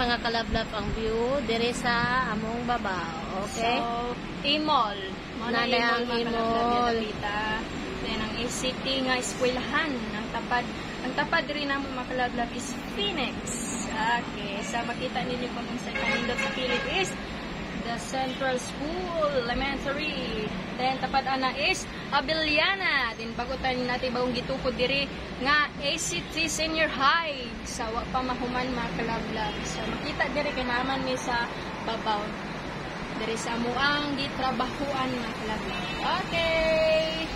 Mga kalablab, ang view dire sa among babaw. Okay? So, Imol. Mao na Nanay ang Imol, mga kalablab, Imol. Dapita. Then ang ACT nga eskwelahan, ang tapad diri namo, mga kalablab, is Phoenix. Okay, sa makita ninyo kung sa kanindot sa kilid is the Central School Elementary. Then tapad ana is Abeliana. Then bagutan natin bagong gitukod diri nga ACT Senior High sa wa pa mahuman, mga kalablab. So makita diri kay naman mi sa babaw. Diri sa amuang gitrabahuan, mga kalablab. Okay.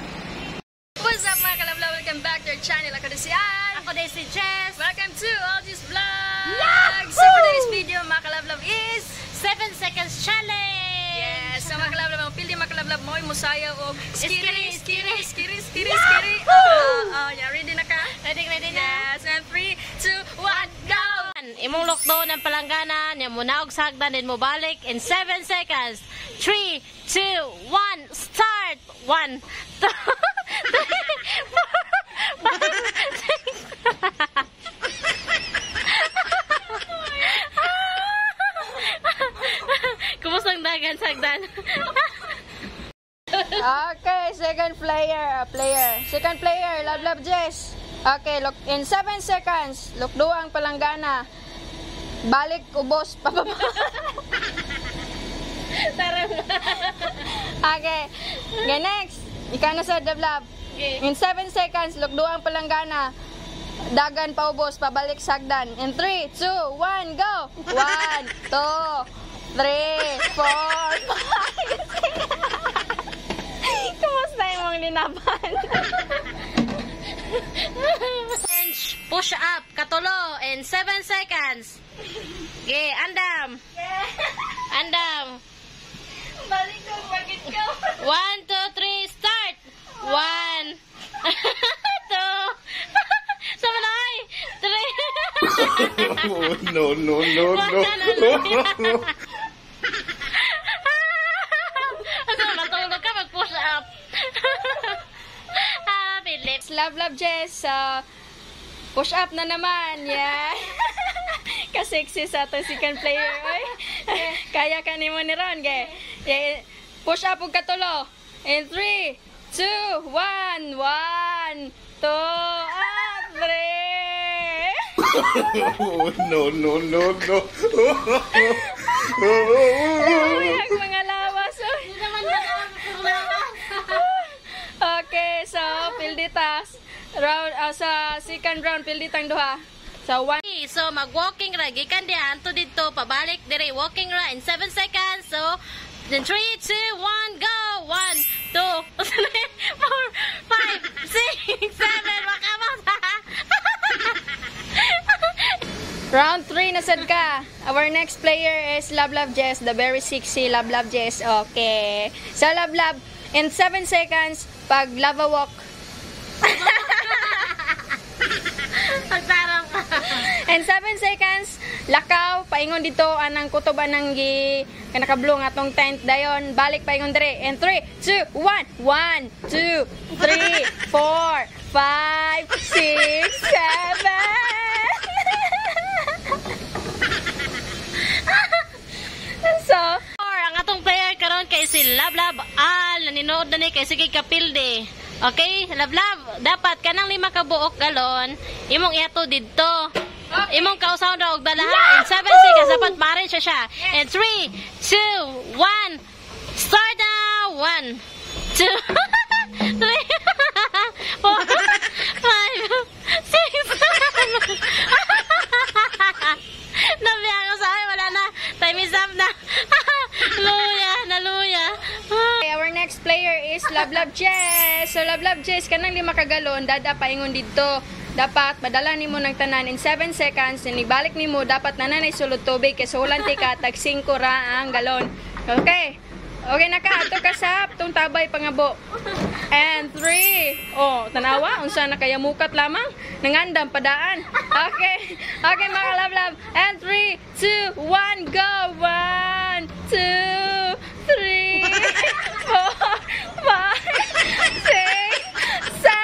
What's up, mga kalablab? Welcome back to our channel. Ako na si Ann. Ako din si Jess. Welcome to Algie's Vlog! Yahoo! So for today's video, mga kalablab, is 7 seconds challenge! Yes! So mga kalablab, ang pili, mga kalablab, mo musayaw og skiri, skiri, skiri, skiri, Yahoo! Skiri. Yeah, ready na ka? Ready, ready na? Yes! And 3, 2, 1, go! Imong lockdown ang palanggana, niya mo naog sa hagdan, then mo balik in 7 seconds. 3, 2, 1, start! 1, 2, 3, 4, 5, 6. Kumusta ang dagan sa hagdan? Okay, second player. Second player, Love Love Jess. Okay, look, in 7 seconds, lukdo ang palanggana. Balik, ubos, pababa. Tara. Okay. Okay, next. Ikaw na sa Love Love. Okay. In 7 seconds, lukdo ang palanggana. Dagan paubos, pabalik sagdan. In 3, 2, 1, go! 1, 2, 3, 4, 5, 6. Kumusta yung linaban? Bench push up, katulo, in 7 seconds. Okay, andam. Andam. Balik ko, bakit ka? 1, 2, 3, start! 1, 2, sama na ay! 3, Oh, no, no, no, no. Ano, matulog ka, mag-push up. Ah, Philip. Love Love Jess, push up na naman. Yeah. Kasexy sa atong second player. Oy. Kaya ka nimo ni Ron. Ge. Yeah. Push up og katulo. In 3, 2, 1, 1, 2, up, 3. Oh, no, no, no, no. Ay, ang mga lawas. Oy. Hindi naman na. Okay, so pilditas. Round sa second round pilditang duha. So one. So, mag-walking ra. Gikan diha, anto dito, pabalik dire. Walking ra in 7 seconds. So, then 3, 2, 1, go! 1, 2, 3, 4, 5, 6, 7. Makamot! Round 3 na sad ka. Our next player is Love Love Jess, the very sexy Love Love Jess. Okay. So Love Love, in 7 seconds, pag lava walk. Pagtarang pa. In 7 seconds, lakaw, paingon dito, anang kutob anang gi, kanakablong atong tent dayon, balik paingon dire. In 3, 2, 1, 1, 2, 3, 4, 5, 6, 7. So, Or, ang atong player karon kay si Love Love Al, naninood na ni kay sige kapilde. Okay, Love Love, dapat kanang 5 ka buok galon, imong iato didto. Okay. Imong kausaon ra og dalaha. In 7 seconds dapat marin siya siya. In 3, 2, 1, start now. 1, 2, 3, 4, 5, 6, 7. Nabiya ko sa akin, wala na. Time is up na. Luya, naluya. Okay, our next player is Love Love Jess. So Love Love Jess, kanang 5 ka galon, dada paingon didto. Dapat madala nimo ng tanan in 7 seconds, ibalik nimo dapat nananay sulod tubig kay sulan ti ka tag 5 ra ang galon. Okay. Okay na ka, ato ka sa tong tabay pangabo. And 3. Oh, tanawa unsa na kaya mukat lamang nangandam padaan. Okay. Okay, mga love love. And 3, 2, 1, go. 1, 2, 3, 4, 5, 6, 7.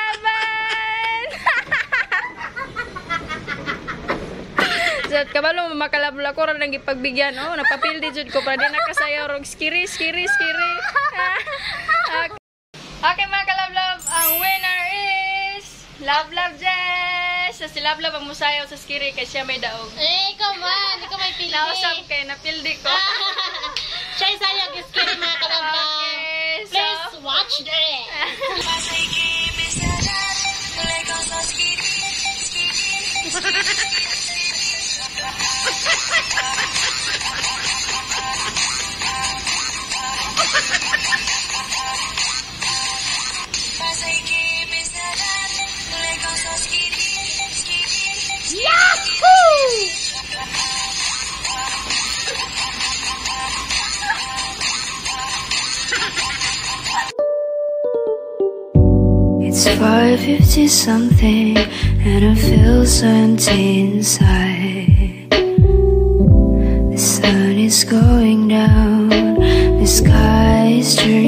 So, kabalo makalab Ako ra nang gipagbigyan. Oh, napapildi jud ko para di nakasayaw rog skiri skiri skiri. Okay, mga kalablab, ang winner is Love Love Jess. Sa si Love Love ang musayaw sa skiri kay siya may daog. Eh, ikaw man. Ikaw may pildi. Nausap kay napildi ko. Siya isayaw iskiri, mga kalablab. Okay, so Please watch this. It's 5:50 something and I feel so empty inside. The sun is going down, the sky is turning